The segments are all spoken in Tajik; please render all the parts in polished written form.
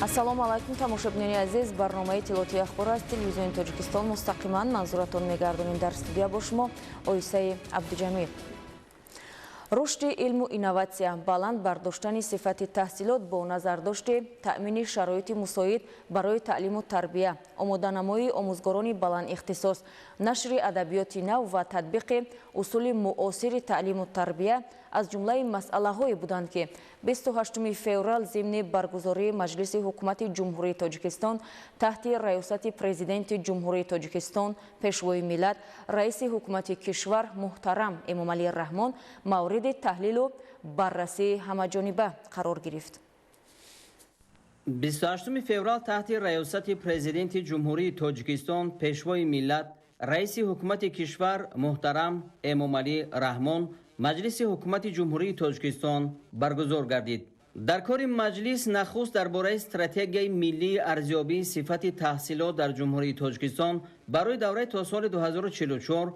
Ассалому алайкум, тамошобинони азиз. Барномаи иттилоотии «Ахбор» аз Телевизиони Тоҷикистон мустақиман манзуратон мегардонем. Дар студия бо шумо Оисаи Абдуҷамил. Рушди илму инноватсия, баланд бардоштани сифати таҳсилот бо назардошти таъмини шароити мусоид барои таълиму тарбия, омоданамоии омӯзгорони баландихтисос, нашри адабиёти нав ва татбиқи усули муосири таълиму тарбия аз ҷумлаи масъалаҳое буданд, ки 28 феврал зимни баргузории Маҷлиси Ҳукумати Ҷумҳурии Тоҷикистон таҳти раёсати Президенти Ҷумҳурии Тоҷикистон, Пешвои миллат, Раиси Ҳукумати кишвар муҳтарам Эмомалӣ Раҳмон мавриди таҳлилу баррасии ҳамаҷониба қарор гирифт. 28 феврал таҳти раёсати Президенти Ҷумҳурии Тоҷикистон, Пешвои миллат, Раиси Ҳукумати кишвар муҳтарам Эмомалӣ Раҳмон Маҷлиси Ҳукумати Ҷумҳурии Тоҷикистон баргузор гардид. Дар кори маҷлис нахуст дар бораи стратегияи миллии арзёбии сифати таҳсилот дар Ҷумҳурии Тоҷикистон барои давраи то соли 2044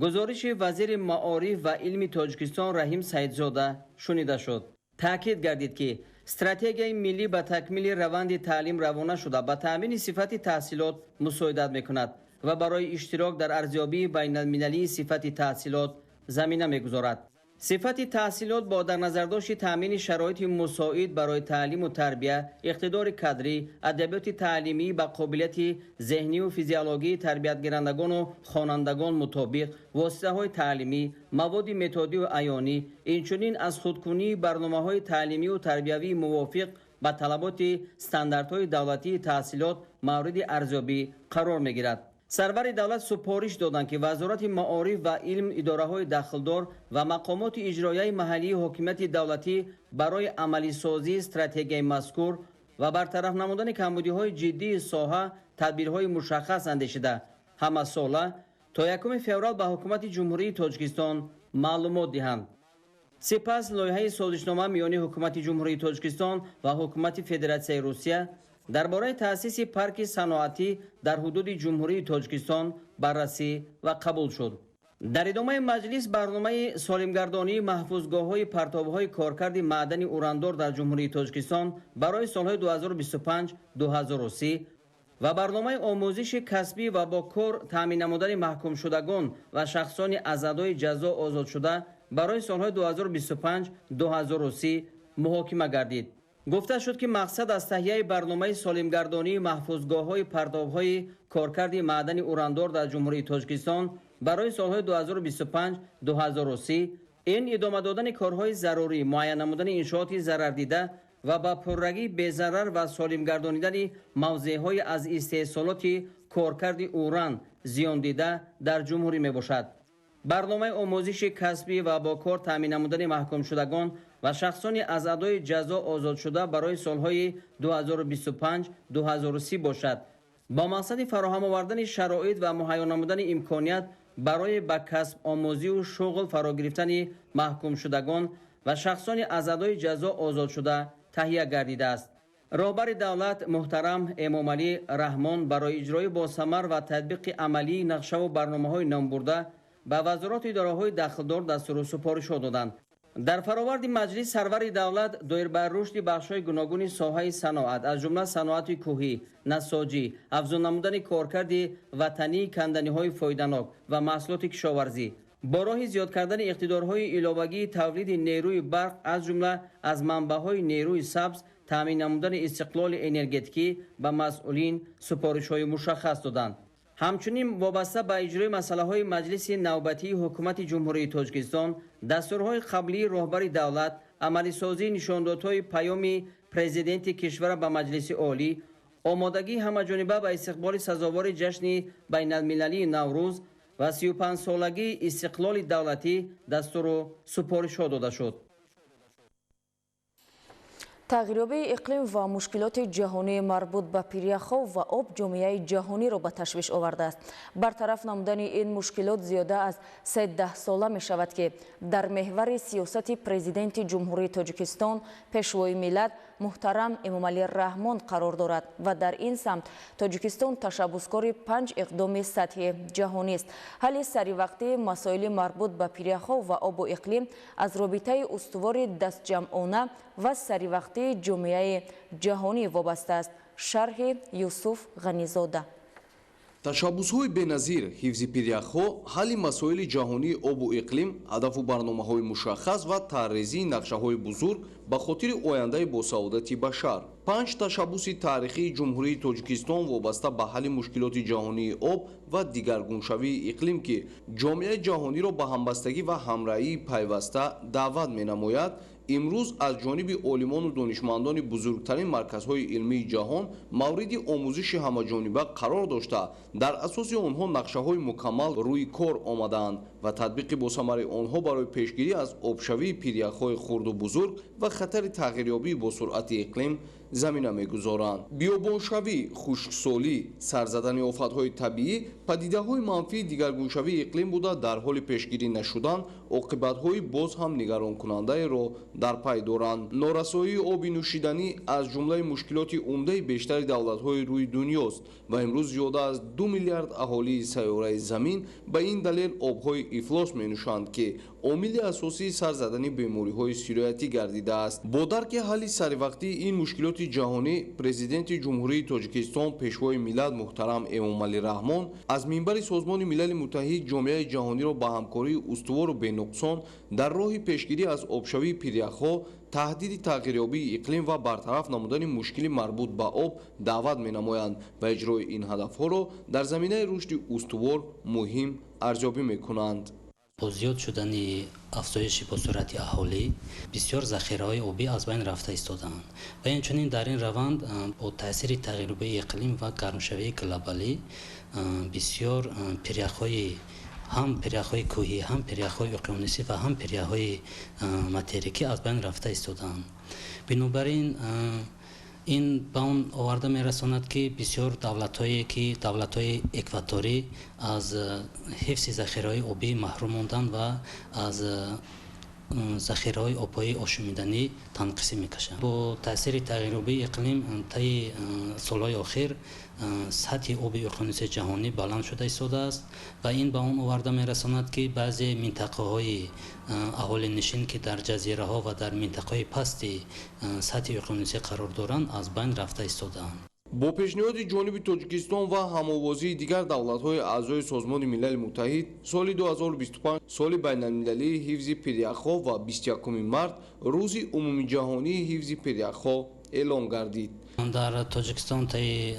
гузориши вазири маориф ва илми Тоҷикистон Раҳим Саидзода шунида шуд. Таъкид гардид, ки стратегияи миллӣ ба такмили раванди таълим равона шуда, ба таъмини сифати таҳсилот мусоидат мекунад ва барои иштирок дар арзёбии байналмилалии сифати таҳсилот замина мегузорад. Сифати таҳсилот бо дар назардошти таъмини шароити мусоид барои таълиму тарбия, иқтидори кадрӣ, адабиёти таълимӣ ба қобилияти зеҳнию физиологии тарбиятгирандагону хонандагон мутобиқ, воситаҳои таълимӣ, маводи методию аёнӣ, инчунин аз худкунии барномаҳои таълимию тарбиявии мувофиқ ба талаботи стандартҳои давлатии таҳсилот мавриди арзёбӣ қарор мегирад. Сарвари давлат супориш доданд, ки Вазорати маориф ва илм, идораҳои дахлдор ва мақомоти иҷроияи маҳаллии ҳокимияти давлатӣ барои амалисозии стратегияи мазкур ва бартараф намудани камбудиҳои ҷиддии соҳа тадбирҳои мушаххас андешида, ҳамасола то 1 феврал ба Ҳукумати Ҷумҳурии Тоҷикистон маълумот диҳанд. Сипас лоиҳаи созишнома миёни Ҳукумати Ҷумҳурии Тоҷикистон ва Ҳукумати Федератсияи Русия дар бораи таъсиси парки саноатӣ дар ҳудуди Ҷумҳурии Тоҷикистон баррасӣ ва қабул шуд. Дар идомаи маҷлис барномаи солимгардонии маҳфузгоҳҳои партовҳои коркарди маъдани урандор дар Ҷумҳурии Тоҷикистон барои солҳои 2025-2030 ва барномаи омӯзиши касбӣ ва бо кор таъмин намудани маҳкумшудагон ва шахсони аз адои ҷазо озодшуда барои солҳои 2025-2030 муҳокима гардид. Гуфта шуд, ки мақсад аз таҳияи барномаи солимгардонии маҳфузгоҳҳои партовҳои коркарди маъдани урандор дар Ҷумҳурии Тоҷикистон барои солҳои 2025-2030 ин идома додани корҳои зарурӣ, муайян намудани иншооти зарардида ва ба пуррагӣ безарар ва солимгардонидани мавзеъҳои аз истеҳсолоти коркарди уран зиёндида дар ҷумҳурӣ мебошад. Барномаи омӯзиши касбӣ ва бо кор таъмин намудани маҳкумшудагон ва шахсони аз адои ҷазо озодшуда барои солҳои 2025-2030 бошад, бо мақсади фароҳам овардани шароит ва муҳайё намудани имконият барои ба касб омӯзию шуғл фаро гирифтани маҳкумшудагон ва шахсони аз адои ҷазо озодшуда таҳия гардидааст. Роҳбари давлат муҳтарам Эмомалӣ Раҳмон барои иҷрои босамар ва татбиқи амалии нақшаву барномаҳои номбурда ба вазорату идораҳои дахлдор дастуру супоришҳо доданд. Дар фароварди маҷлис сарвари давлат доир ба рушди бахшҳои гуногуни соҳаи саноат, аз ҷумла саноати кӯҳӣ, насоҷӣ, афзун намудани коркарди ватании канданиҳои фоиданок ва маҳсулоти кишоварзӣ, бо роҳи зиёд кардани иқтидорҳои иловагии тавлиди нерӯи барқ, аз ҷумла аз манбаъҳои нерӯи сабз, таъмин намудани истиқлоли энергетикӣ ба масъулин супоришҳои мушаххас доданд. Ҳамчунин вобаста ба иҷрои масъалаҳои Маҷлиси навбатии Ҳукумати Ҷумҳурии Тоҷикистон, дастурҳои қаблии роҳбари давлат, амалисозии нишондодҳои паёми Президенти кишвара ба Маҷлиси Олӣ, омодагии ҳамаҷониба ба истиқболи сазовори ҷашни байналмилалии Наврӯз ва 35-солагии истиқлоли давлатӣ дастуру супоришҳо дода шуд. Тағйирёбии иқлим ва мушкилоти ҷаҳонии марбут ба пиряхҳо ва об ҷомеаи ҷаҳониро ба ташвиш овардааст. Бартараф намудани ин мушкилот зиёда аз се даҳсола мешавад, ки дар меҳвари сиёсати Президенти Ҷумҳурии Тоҷикистон, Пешвои миллат муҳтарам Эмомалӣ Раҳмон қарор дорад ва дар ин самт Тоҷикистон ташаббускори панҷ иқдоми сатҳи ҷаҳонист. Ҳалли саривақтии масоили марбут ба пиряхҳо ва обу иқлим аз робитаи устувори дастҷамъона ва саривақтии саривақтии ҷомеаи ҷаҳонӣ вобаста аст. Шарҳи Юсуф Ғанизода. Ташаббусҳои беназир, ҳифзи пиряхҳо, ҳалли масоили ҷаҳонии обу иқлим, ҳадафу барномаҳои мушаххас ва тарҳрезии нақшаҳои бузург ба хотири ояндаи босаодати башар. Панҷ ташаббуси таърихии Ҷумҳурии Тоҷикистон вобаста ба ҳалли мушкилоти ҷаҳонии об ва дигаргуншавии иқлим, ки ҷомеаи ҷаҳониро ба ҳамбастагӣ ва ҳамраҳии пайваста даъват менамояд, имрӯз аз ҷониби олимону донишмандони бузургтарин марказҳои илмии ҷаҳон мавриди омӯзиши ҳамаҷониба қарор дошта, дар асоси онҳо нақшаҳои мукаммал рӯи кор омадаанд ва татбиқи босамари онҳо барои пешгирӣ аз обшавии пиряхҳои хурду бузург ва хатари тағйирёбии босуръати иқлим замина мегузоранд. Биёбоншавӣ, хушксолӣ, сар задани офатҳои табиӣ падидаҳои манфии дигаргуншавии иқлим буда, дар ҳоли пешгирӣ нашудан оқибатҳои боз ҳам нигаронкунандаеро дар пай доранд. Норасоии оби нӯшиданӣ аз ҷумлаи мушкилоти умдаи бештари давлатҳои рӯи дунёст ва имрӯз зиёда аз 2 миллиард аҳолии сайёраи замин ба ин далел обҳои ифлос менӯшанд, ки омили асосии сар задани бемориҳои сироятӣ гардидааст. Бо дарки ҳалли саривақтии ин мушкилоти ҷаҳонӣ, Президенти Ҷумҳурии Тоҷикистон, Пешвои миллат муҳтарам Эмомалӣ Раҳмон аз минбари Созмони Милали Муттаҳид ҷомеаи ҷаҳониро ба ҳамкории устувору бенуқсон дар роҳи пешгирӣ аз обшавии пиряхҳо, таҳдиди тағйирёбии иқлим ва бартараф намудани мушкили марбут ба об даъват менамоянд ва иҷрои ин ҳадафҳоро дар заминаи рушди устувор муҳим арзёбӣ мекунанд. Бо зиёд шудани афзоиши босуръати аҳолӣ бисёр захираҳои обӣ аз байн рафта истодаанд ва инчунин дар ин раванд бо таъсири тағйирёбии иқлим ва гармшавии глобалӣ бисёр пиряхҳои, ҳам пиряхҳои кӯҳӣ, ҳам пиряхҳои уқёнусӣ ва ҳам пиряхҳои материкӣ аз байн рафта истодаанд. Бинобар ин ин ба он оварда мерасонад, ки бисёр давлатҳое, ки давлатҳои экваторӣ, аз ҳифзи захираҳои обӣ маҳрум монданд ва аз захираҳои обҳои ошомиданӣ танқисӣ мекашанд. Бо таъсири тағйирёбии иқлим таи солҳои охир сатҳи оби уқёнуси ҷаҳонӣ баланд шуда истодааст ва ин ба он оварда мерасонад, ки баъзе минтақаҳои аҳолинишин, ки дар ҷазираҳо ва дар минтақаҳои пасти сатҳи уқёнусӣ қарор доранд, аз байн рафта истодаанд. Бо пешниҳоди ҷониби Тоҷикистон ва ҳамовозии дигар давлатҳои аъзои Созмони Милали Муттаҳид, соли 2025 соли байналмилалии ҳифзи пиряхҳо ва 21 март рӯзи умумиҷаҳонии ҳифзи пиряхҳо эълон гардид. Дар Тоҷикистон таи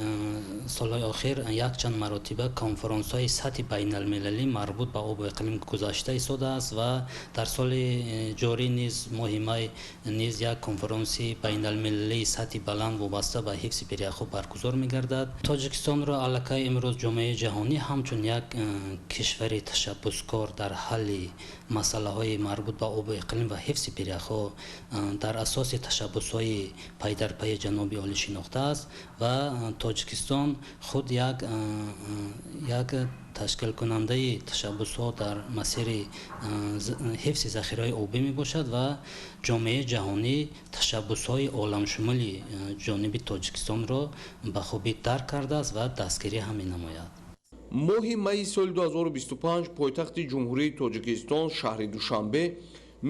солҳои охир якчанд маротиба конфронсҳои сатҳи байналмилалӣ марбут ба обу иқлим гузашта истодааст ва дар соли ҷорӣ низ, моҳи май низ, як конфронси байналмилалии сатҳи баланд вобаста ба ҳифзи пиряхҳо баргузор мегардад. Тоҷикистонро аллакай имрӯз ҷомеаи ҷаҳонӣ ҳамчун як кишвари ташаббускор дар ҳалли масъалаҳои марбут ба обу иқлим ва ҳифзи пиряхҳо дар асоси ташаббусҳои пайдарпайи ҷаноби олӣ шинохтааст ва Тоҷикистон худ як ташкилкунандаи ташаббусҳо дар масири ҳифзи захираҳои обӣ мебошад ва ҷомеаи ҷаҳонӣ ташаббусҳои оламшумули ҷониби Тоҷикистонро ба хубӣ дарк кардааст ва дастгирӣ ҳам менамояд. Моҳи майи соли 2025 пойтахти Ҷумҳурии Тоҷикистон, шаҳри Душанбе,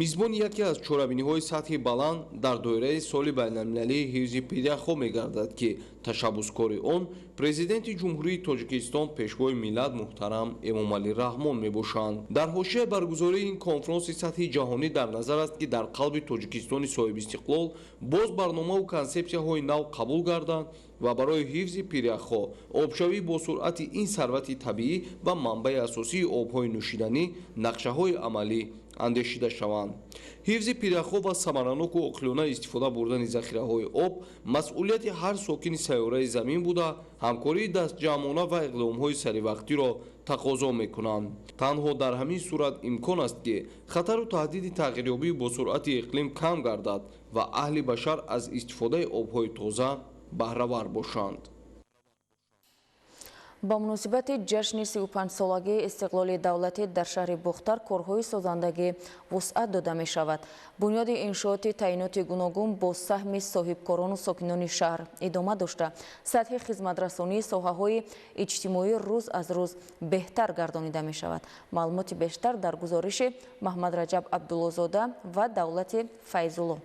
мизбони яке аз чорабиниҳои сатҳи баланд дар доираи соли байналмилалии ҳифзи пиряхҳо мегардад, ки ташаббускори он Президенти Ҷумҳурии Тоҷикистон, Пешвои миллат муҳтарам Эмомалӣ Раҳмон мебошанд. Дар ҳошияи баргузории ин конфронси сатҳи ҷаҳонӣ дар назар аст, ки дар қалби Тоҷикистони соҳибистиқлол боз барномаву консепсияҳои нав қабул гарданд ва барои ҳифзи пиряхҳо, обшавӣ бо суръати ин сарвати табиӣ ва манбаи асосии обҳои нӯшиданӣ нақшаҳои амалӣ андешида шаванд. Ҳифзи пиряхҳо ва самараноку оқилона истифода бурдани захираҳои об масъулияти ҳар сокини сайёраи замин буда, ҳамкории дастҷамъона ва иқдомҳои саривақтиро тақозо мекунанд. Танҳо дар ҳамин сурат имкон аст, ки хатару таҳдиди тағйирёбии босуръати иқлим кам гардад ва аҳли башар аз истифодаи обҳои тоза баҳравар бошанд. Ба муносибати ҷашни 35-солагии истиқлоли давлатӣ дар шаҳри Бохтар корҳои созандагӣ вусъат дода мешавад. Бунёди иншооти таъиноти гуногун бо саҳми соҳибкорону сокинони шаҳр идома дошта, сатҳи хизматрасонии соҳаҳои иҷтимоӣ рӯз аз рӯз беҳтар гардонида мешавад. Маълумоти бештар дар гузориши Маҳмадраҷаб Абдуллозода ва Давлати Файзулло.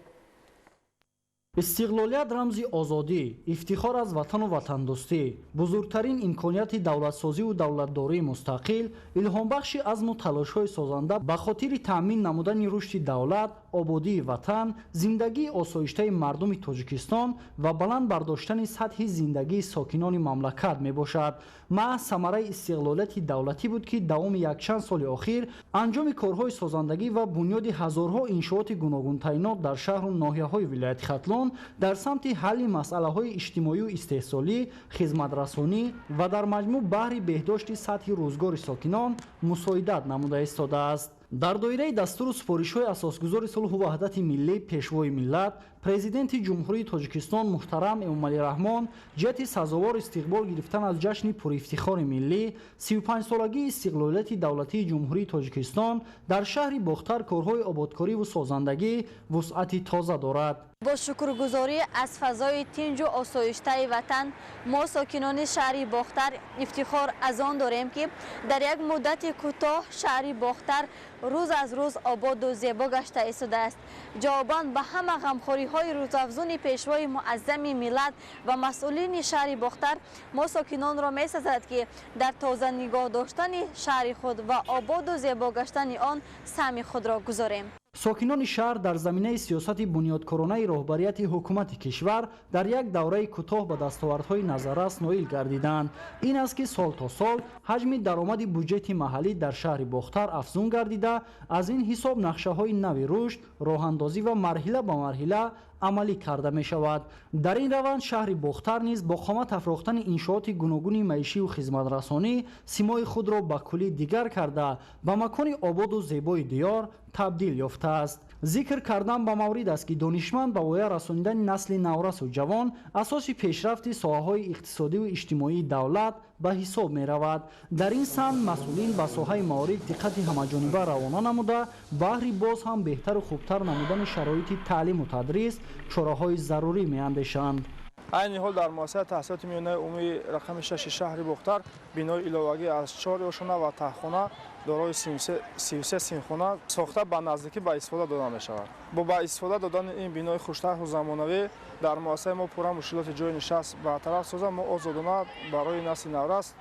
Истиқлолият рамзи озодӣ, ифтихор аз ватану ватандӯстӣ, бузургтарин имконияти давлатсозиву давлатдории мустақил, илҳомбахши азму талошҳои созанда ба хотири таъмин намудани рушди давлат, ободии ватан, зиндагии осоиштаи мардуми Тоҷикистон ва баланд бардоштани сатҳи зиндагии сокинони мамлакат мебошад. Маҳз самараи истиқлолияти давлатӣ буд, ки давоми якчанд соли охир анҷоми корҳои созандагӣ ва бунёди ҳазорҳо иншооти гуногунтайнот дар шаҳру ноҳияҳои вилояти Хатлон дар самти ҳалли масъалаҳои иҷтимоию истеҳсолӣ, хизматрасонӣ ва дар маҷмӯъ баҳри беҳдошти сатҳи рӯзгори сокинон мусоидат намуда истодааст. Дар доираи дастуру супоришҳои асосгузори сулҳу ваҳдати миллӣ, пешвои миллат, президенти Ҷумҳурии Тоҷикистон муҳтарам Эмомалӣ Раҳмон ҷиҳати сазовор истиқбол гирифтан аз ҷашни пурифтихори миллӣ, 35-солагии истиқлолияти давлатии Ҷумҳурии Тоҷикистон дар шаҳри Бохтар корҳои ободкориву созандагӣ вусъати тоза дорад. Бо шукргузорӣ аз фазои тинҷу осоиштаи ватан, мо сокинони шаҳри Бохтар ифтихор аз он дорем, ки дар як муддати кӯтоҳ шаҳри Бохтар рӯз аз рӯз ободу зебо гашта истодааст. Ҷавобан ба ҳама ғамхориҳои рӯзафзуни пешвои муаззами миллат ва масъулини шаҳри Бохтар, мо сокинонро месазад, ки дар тоза нигоҳ доштани шаҳри худ ва ободу зебо гаштани он саҳми худро гузорем. Сокинони шаҳр дар заминаи сиёсати бунёдкоронаи роҳбарияти ҳукумати кишвар дар як давраи кӯтоҳ ба дастовардҳои назаррас ноил гардиданд. Ин аст, ки сол то сол ҳаҷми даромади буҷети маҳаллӣ дар шаҳри Бохтар афзун гардида, аз ин ҳисоб нақшаҳои нави рушд роҳандозӣ ва марҳила ба марҳила амалӣ карда мешавад. Дар ин раванд шаҳри Бохтар низ бо қомат афрохтани иншооти гуногуни маишию хизматрасонӣ симои худро ба куллӣ дигар карда, ба макони ободу зебои диёр табдил ёфтааст. Зикр кардан ба маврид аст, ки донишманд ба воя расонидани насли наврасу ҷавон асоси пешрафти соҳаҳои иқтисодиву иҷтимоии давлат ба ҳисоб меравад. Дар ин самт масъулин ба соҳаи маориф диққати ҳамаҷониба равона намуда, баҳри боз ҳам беҳтару хубтар намудани шароити таълиму тадрис чораҳои зарурӣ меандешанд. Айни ҳол дар муассисаи таҳсилоти миёнаи умумии рақами 6 шаҳри Бохтар бинои иловагӣ аз 4 ошхона ва таҳхона дорои 33 синфхона сохта ба наздикӣ ба истифода дода мешавад. Бо ба истифода додани ин бинои хуштарҳу замонавӣ дар муассисаи мо пурра мушкилоти ҷойи нишаст бартараф соза, мо озодона барои насли наврас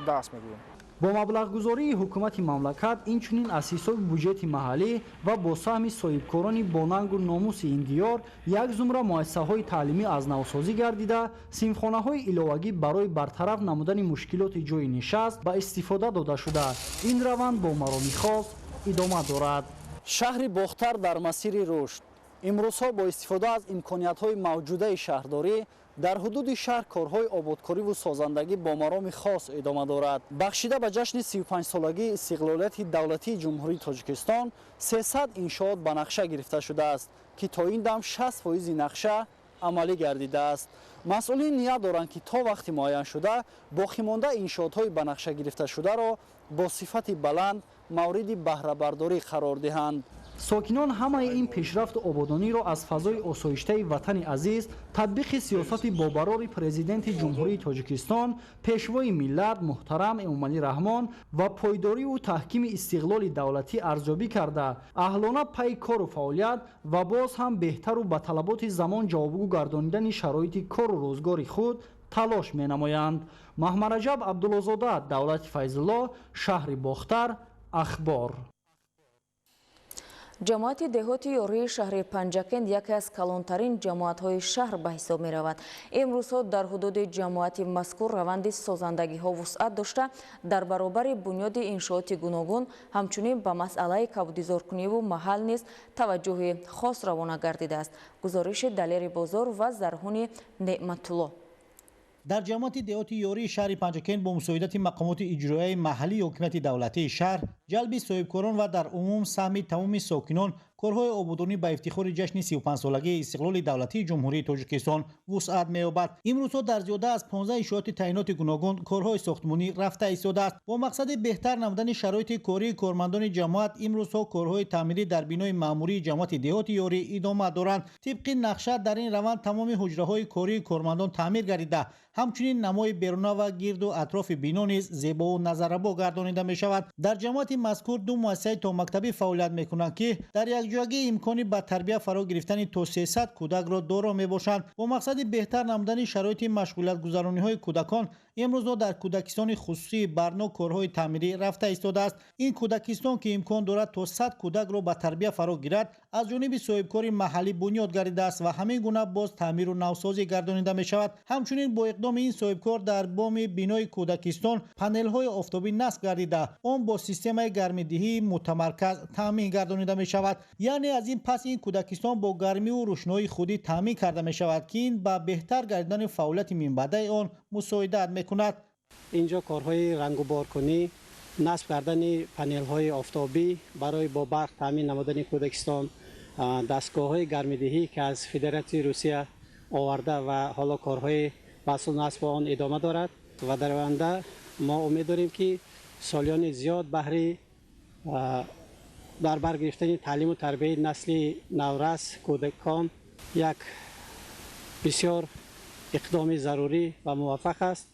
дарс мегӯем. Бо маблағгузории ҳукумати мамлакат, инчунин аз ҳисоби буҷети маҳаллӣ ва бо саҳми соҳибкорони бонангу номуси ин диёр як зумра муассисаҳои таълимӣ аз навсозӣ гардида, синфхонаҳои иловагӣ барои бартараф намудани мушкилоти ҷойи нишаст ба истифода дода шуда, ин раванд бо мароми хос идома дорад. Шаҳри Бохтар дар масири рушд. Имрӯзҳо бо истифода аз имкониятҳои мавҷудаи шаҳрдорӣ дар ҳудуди шаҳр корҳои ободкориву созандагӣ бо мароми хос идома дорад. Бахшида ба ҷашни 35-солагии истиқлолияти давлатии Ҷумҳурии Тоҷикистон 300 иншоот ба нақша гирифта шудааст, ки то ин дам 60% нақша амалӣ гардидааст. Масъулин ният доранд, ки то вақти муайяншуда боқимонда иншоотҳои ба нақша гирифташударо бо сифати баланд мавриди баҳрабардорӣ қарор диҳанд. Сокинон ҳамаи ин пешрафту ободониро аз фазои осоиштаи ватани азиз, татбиқи сиёсати бобарори президенти Ҷумҳурии Тоҷикистон, пешвои миллат муҳтарам Эмомалӣ Раҳмон ва пойдориву таҳкими истиқлоли давлатӣ арзёбӣ карда, аҳлона пайи кору фаъолият ва боз ҳам беҳтару ба талаботи замон ҷавобгӯ гардонидани шароити кору рӯзгори худ талош менамоянд. Маҳмараҷаб Абдуллозода, Давлати Файзулло, шаҳри Бохтар, Ахбор. Ҷамоати деҳоти Ёрии шаҳри Панҷакент яке аз калонтарин ҷамоатҳои шаҳр ба ҳисоб меравад. Имрӯзҳо дар ҳудуди ҷамоати мазкур раванди созандагиҳо вусъат дошта, дар баробари бунёди иншооти гуногун ҳамчунин ба масъалаи кабудизоркуниву маҳал низ таваҷҷӯҳи хос равона гардидааст. Гузориши Далери Бозор ва Зарҳуни Неъматулло. Дар ҷамоати деҳоти Ёрии шаҳри Панҷакент бо мусоидати мақомоти иҷроияи маҳаллии ҳокимияти давлатии шаҳр, ҷалби соҳибкорон ва дар умум саҳми тамоми сокинон корҳои ободонӣ ба ифтихори ҷашни 35-солагии истиқлоли давлатии Ҷумҳурии Тоҷикистон вусъат меёбад. Имрӯзҳо дар зиёда аз 15 иншооти таъиноти гуногун корҳои сохтмонӣ рафта истодааст. Бо мақсади беҳтар намудани шароити кории кормандони ҷамоат имрӯзҳо корҳои таъмирӣ дар бинои маъмурии ҷамоати деҳоти Ёрӣ идома доранд. Тибқи нақша дар ин раванд тамоми ҳуҷраҳои кории кормандон таъмир гардида, ҳамчунин намои беруна ва гирду атрофи бино низ зебову назаррабо гардонида мешавад. Дар ҷамоати мазкур ду муассисаи томактабӣ фаъолият мекунанд, ки дар якҷоя Якҷоягӣ имкони ба тарбия фаро гирифтани то 300 кӯдакро доро мебошанд. Бо мақсади беҳтар намудани шароити машғулиятгузарониҳои кӯдакон имрӯзҳо дар кӯдакистони хусусии Барно корҳои таъмирӣ рафта истодааст. Ин кӯдакистон, ки имкон дорад то 100 кӯдакро ба тарбия фаро гирад, аз ҷониби соҳибкори маҳаллӣ бунёд гардидааст ва ҳамин гуна боз таъмиру навсозӣ гардонида мешавад. Ҳамчунин бо иқдоми ин соҳибкор дар боми бинои кӯдакистон панелҳои офтобӣ насб гардида, он бо системаи гармидиҳии мутамарказ таъмин гардонида мешавад. Яъне аз ин пас ин кӯдакистон бо гармиву рӯшноии худӣ таъмин карда мешавад, ки ин ба беҳтар гардидани фаъолияти минбаъдаи он мусоидат мекунад. Инҷо корҳои рангуборкунӣ, насб кардани панелҳои офтобӣ барои бо барқ таъмин намудани кӯдакистон, дастгоҳҳои гармидиҳӣ, ки аз Федератсияи Русия оварда ва ҳоло корҳои васл насб он идома дорад ва дар оянда мо умед дорем, ки солиёни зиёд баҳри дар бар гирифтани таълиму тарбияи насли наврас, кӯдакон як бисёр иқдоми зарурӣ ва муваффақ аст.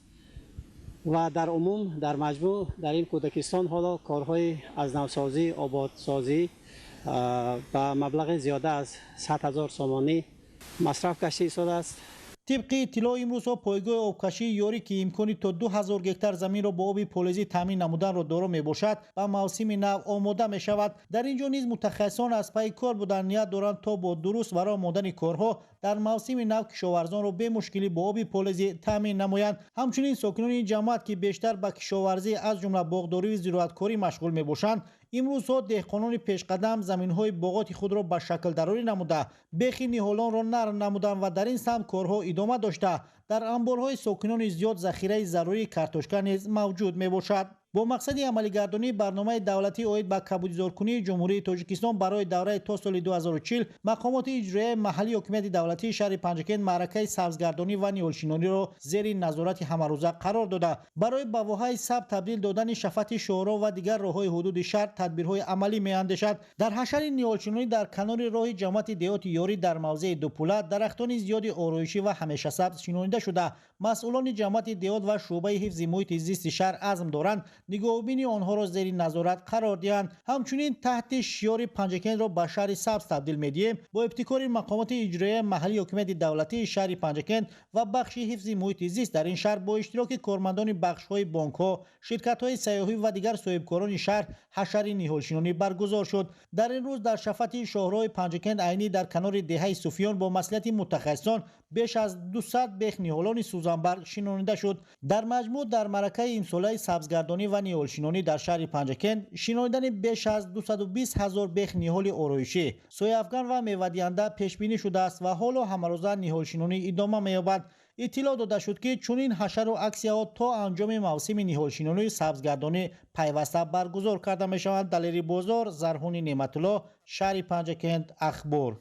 Ва дар умум, дар маҷмӯъ, дар ин кӯдакистон ҳоло корҳои аз навсозӣ, ободсозӣ ба маблағи зиёда аз 100 ҳазор сомонӣ масраф гашта истодааст. Тибқи иттилоъ, имрӯзҳо пойгоҳи обкашии Ёрӣ, ки имкони то 2000 гектар заминро бо оби полезӣ таъмин намуданро доро мебошад, ба мавсими нав омода мешавад. Дар ин ҷо низ мутахассисон аз пайи кор буданд, ният доранд то бо дуруст бароҳ мондани корҳо дар мавсими нав кишоварзонро бемушкилӣ бо оби полезӣ таъмин намоянд. Ҳамчунин сокинони ин ҷамоат, ки бештар ба кишоварзӣ, аз ҷумла боғдорию зироаткорӣ машғул мебошанд, имрӯзҳо деҳқонони пешқадам заминҳои боғоти худро ба шаклдарорӣ намуда, бехи ниҳолонро нарм намуданд ва дар ин самт корҳо идома дошта, дар анборҳои сокинони зиёд захираи зарурии картошка низ мавҷуд мебошад. Бо мақсади амалигардонии барномаи давлатӣ оид ба кабудизоркунии Ҷумҳурии Тоҷикистон барои давраи то соли 2040, мақомоти иҷроияи маҳаллии ҳокимияти давлатии шаҳри Панҷакент маъракаи сабзгардонӣ ва ниҳолшинониро зери назорати ҳамарӯза қарор дода, барои ба воҳаи сабз табдил додани шафати шоҳроҳ ва дигар роҳҳои ҳудуди шаҳр тадбирҳои амалӣ меандешад. Дар ҳашари ниҳолшинонӣ дар канори роҳи ҷамоати деҳоти Ёрӣ дар мавзеи Дупула дарахтони зиёди ороишӣ ва ҳамешасабз шинонида шуда, масъулони ҷамоати деҳот ва шӯъбаи ҳифзи муҳити зисти шаҳр азм доранд нигоҳубини онҳоро зери назорат қарор диҳанд. Ҳамчунин таҳти шиёри «Панҷакентро ба шаҳри сабз табдил медиҳем» бо ибтикори мақомоти иҷроияи маҳаллии ҳокимияти давлатии шаҳри Панҷакент ва бахши ҳифзи муҳити зист дар ин шаҳр бо иштироки кормандони бахшҳои бонкҳо, ширкатҳои сайёҳӣ ва дигар соҳибкорони шаҳр ҳашари ниҳолшинонӣ баргузор шуд. Дар ин рӯз дар шафати шоҳроҳи Панҷакент, айнӣ дар канори деҳаи Суфиён, бо маслиҳати мутахассисон беш аз 200 бех ниҳолони сӯзанбарг шинонида шуд. Дар маҷмӯъ дар маъракаи имсолаи сабзгардонӣ ва ниҳолшинонӣ дар шаҳри Панҷакент шинонидани беш аз 220 ҳазор бех ниҳоли ороишӣ, сояафган ва мевадиҳанда пешбинӣ шудааст ва ҳоло ҳамарӯза ниҳолшинонӣ идома меёбад. Иттилоъ дода шуд, ки чунин ҳашару аксияҳо то анҷоми мавсими ниҳолшинонии сабзгардонӣ пайваста баргузор карда мешаванд. Далери Бозор, Зарҳуни Неъматулло, шаҳри Панҷакент, Ахбор.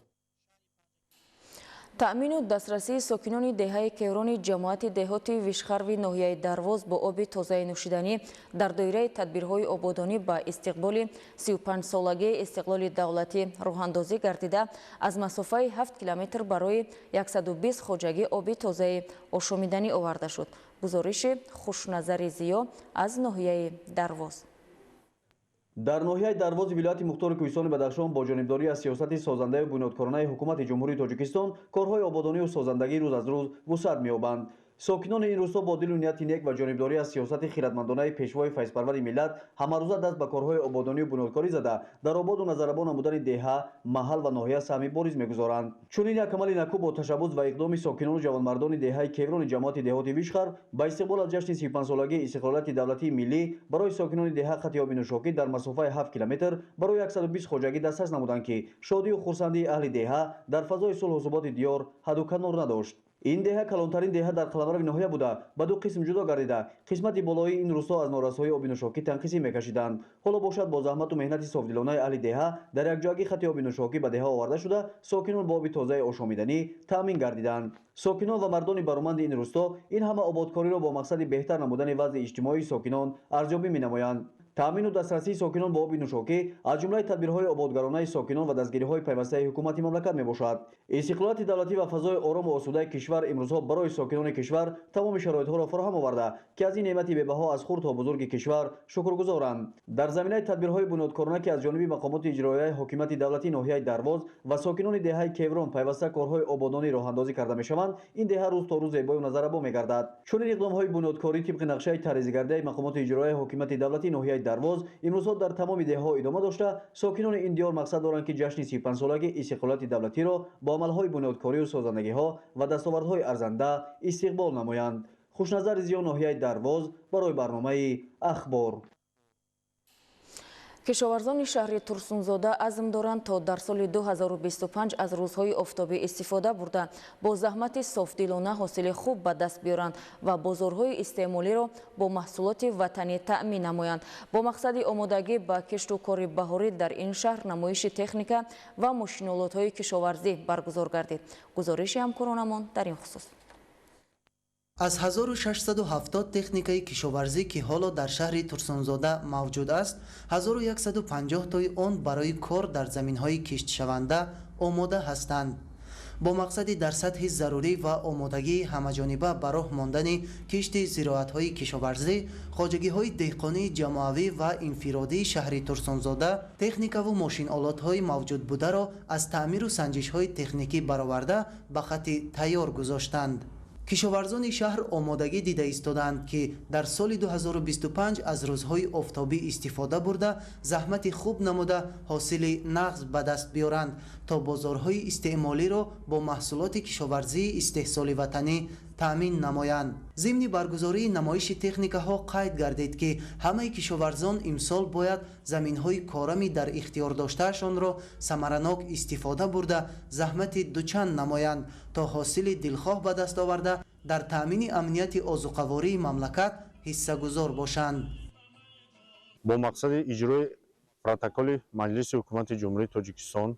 Таъмину дастрасии сокинони деҳаи Кеврони ҷамоати деҳоти Вишхарви ноҳияи Дарвоз бо оби тозаи нӯшиданӣ дар доираи тадбирҳои ободонӣ ба истиқболи 35-солагии истиқлоли давлатӣ роҳандозӣ гардида, аз масофаи 7 километр барои 120 хоҷагӣ оби тозаи ошомиданӣ оварда шуд. Гузориши Хушназари Зиё аз ноҳияи Дарвоз. Дар ноҳияи Дарвози вилояти мухтори Кӯҳистони Бадахшон бо ҷонибдорӣ аз сиёсати созандаю бунёдкоронаи ҳукумати Ҷумҳурии Тоҷикистон корҳои ободонию созандагӣ рӯз аз рӯз вусъат меёбанд. Сокинони ин рӯсто бо дилу нияти нек ва ҷонибдорӣ аз сиёсати хиратмандонаи пешвои файзпарвари миллат ҳамарӯза даст ба корҳои ободонию бунёдкорӣ зада, дар ободу назарабо намудани деҳа, маҳал ва ноҳия саҳми бориз мегузоранд. Чунин як амали накӯ бо ташаббус ва иқдоми сокинону ҷавонмардони деҳаи Кеврони ҷамоати деҳоти Вишхар ба истиқбол аз ҷашни 35-солагии истиқлолияти давлатии миллӣ барои сокинони деҳа хати оби нӯшокӣ дар масофаи 7 километр барои 120 хоҷагӣ дастрас намуданд, ки шодию хурсандии аҳли деҳа дар фазои сулҳу суботи диёр ҳадду канор надошт. Ин деҳа калонтарин деҳа дар қаламрави ноҳия буда, ба ду қисм ҷудо гардида, қисмати болоии ин рӯсто аз норасоии оби нӯшокӣ танқисӣ мекашиданд. Ҳоло бошад, бо заҳмату меҳнати софдилонаи аҳли деҳа дар якҷоягӣ хати оби нӯшокӣ ба деҳа оварда шуда, сокинон бо оби тозаи ошомиданӣ таъмин гардиданд. Сокинон ва мардони бароманди ин рӯсто ин ҳама ободкориро бо мақсади беҳтар намудани вазъи иҷтимоии сокинон арзёбӣ менамоянд. Таъмину дастрасии сокинон ба оби нӯшокӣ аз ҷумлаи тадбирҳои ободгаронаи сокинон ва дастгириҳои пайвастаи ҳукумати мамлакат мебошад. Истиқлолияти давлатӣ ва фазои орому осудаи кишвар имрӯзҳо барои сокинони кишвар тамоми шароитҳоро фароҳам оварда, ки аз ин неъмати бебаҳо аз хурд то бузурги кишвар шукргузоранд. Дар заминаи тадбирҳои бунёдкорона, ки аз ҷониби мақомоти иҷроияи ҳокимияти давлатии ноҳияи Дарвоз ва сокинони деҳаи Кеврон пайваста корҳои ободонӣ роҳандозӣ карда мешаванд, ин деҳа рӯз то рӯз зебою назаррабо мегардад. Чунин иқдомҳои бунёдкорӣ тибқи нақшаи тарҳрезигардаи мақомоти иҷроияи ҳокимияти давлатии ноҳияи Дарвоз имрӯзҳо дар тамоми деҳаҳо идома дошта, сокинони ин диёр мақсад доранд, ки ҷашни 35-солагии истиқлолияти давлатиро бо амалҳои бунёдкорию созандагиҳо ва дастовардҳои арзанда истиқбол намоянд. Хушназар Зиё, ноҳияи Дарвоз, барои барномаи Ахбор. Кишоварзони шаҳри Турсунзода азм доранд, то дар соли 2025 аз рӯзҳои офтобӣ истифода бурда, бо заҳмати софдилона ҳосили хуб ба даст биёранд ва бозорҳои истеъмолиро бо маҳсулоти ватанӣ таъмин намоянд. Бо мақсади омодагӣ ба кишту кори баҳорӣ дар ин шаҳр намоиши техника ва мошинолотҳои кишоварзӣ баргузор гардид. Гузориши ҳамкоронамон дар ин хусус. Аз 1670 техникаи кишоварзӣ, ки ҳоло дар шаҳри Турсунзода мавҷуд аст, 1150 тои он барои кор дар заминҳои киштшаванда омода ҳастанд. Бо мақсади дар сатҳи зарурӣ ва омодагии ҳамаҷониба ба роҳ мондани кишти зироатҳои кишоварзӣ, хоҷагиҳои деҳқонии ҷамоавӣ ва инфиродии шаҳри Турсунзода техникаву мошинолотҳои мавҷудбударо аз таъмиру санҷишҳои техникӣ бароварда ба хатти тайёр гузоштанд. Кишоварзони шаҳр омодагӣ дида истодаанд, ки дар соли 2025 аз рӯзҳои офтобӣ истифода бурда, заҳмати хуб намуда, ҳосили нағз ба даст биёранд, то бозорҳои истеъмолиро бо маҳсулоти кишоварзии истеҳсоли ватанӣ таъмин намоянд. Зимни баргузории намоиши техникаҳо қайд гардид, ки ҳамаи кишоварзон имсол бояд заминҳои корами дар ихтиёр доштаашонро самаранок истифода бурда, заҳмати дучанд намоянд, то ҳосили дилхоҳ ба даст оварда, дар таъмини амнияти озуқавории мамлакат ҳиссагузор бошанд. Бо мақсади иҷрои протоколи Маҷлиси Ҳукумати Ҷумҳурии Тоҷикистон,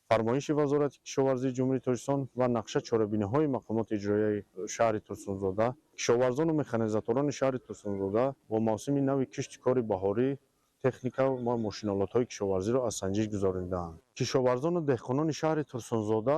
фармоиши Вазорати кишоварзии Ҷумҳурии Тоҷикистон ва нақша чорабиниҳои мақомоти иҷроияи шаҳри Турсунзода, кишоварзону механизаторони шаҳри Турсунзода бо мавсими нави кишти кори баҳорӣ техника ва мошинолотҳои кишоварзиро аз санҷиш гузаронидаанд. Кишоварзону деҳқонони шаҳри Турсунзода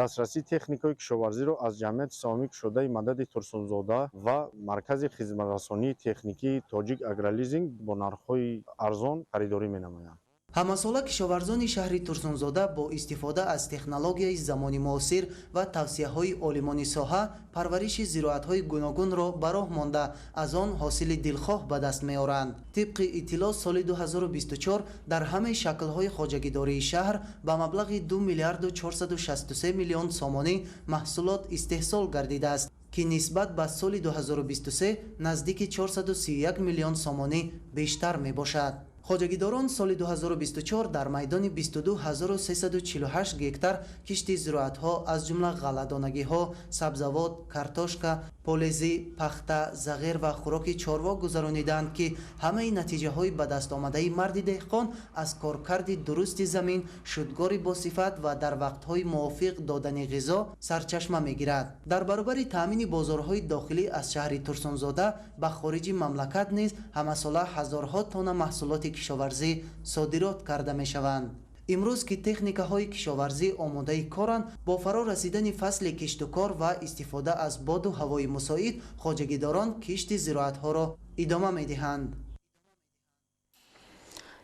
дастрасии техникаҳои кишоварзиро аз ҷамъияти саҳомии кушодаи Мадади Турсунзода ва маркази хизматрасонии техникии Тоҷик Агролизинг бо нархҳои арзон харидорӣ менамоянд. Ҳамасола кишоварзони шаҳри Турсунзода бо истифода аз технологияи замони муосир ва тавсияҳои олимони соҳа парвариши зироатҳои гуногунро ба роҳ монда, аз он ҳосили дилхоҳ ба даст меоранд. Тибқи иттилоъ, соли 2024 дар ҳамаи шаклҳои хоҷагидории шаҳр ба маблағи 2 миллиарду 463 миллион сомонӣ маҳсулот истеҳсол гардидааст, ки нисбат ба соли 2023 наздики 431 миллион сомонӣ бештар мебошад. Хоҷагидорон соли 2024 дар майдони 22348 гектар кишти зироатҳо, аз ҷумла ғалладонагиҳо, сабзавот, картошка, полезӣ, пахта, зағир ва хӯроки чорво гузарониданд, ки ҳамаи натиҷаҳои ба даст омадаи марди деҳқон аз коркарди дурусти замин, шудгори босифат ва дар вақтҳои мувофиқ додани ғизо сарчашма мегирад. Дар баробари таъмини бозорҳои дохилӣ аз шаҳри Турсунзода ба хориҷи мамлакат низ ҳамасола ҳазорҳо тонна маҳсулоти кишоварзӣ содирот карда мешаванд. Имрӯз ки техникаҳои кишоварзӣ омодаи коранд, бо фаро расидани фасли киштукор ва истифода аз боду ҳавои мусоид хоҷагидорон кишти зироатҳоро идома медиҳанд.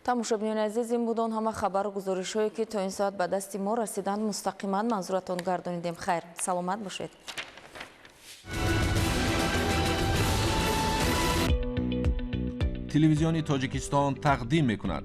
Тамошобинони азиз, ин буд он ҳама хабару гузоришҳое, ки то ин соат ба дасти мо расиданд. Мустақиман манзуратон гардонидем. Хайр, саломат бошед. Телевизиони Тоҷикистон тақдим мекунад.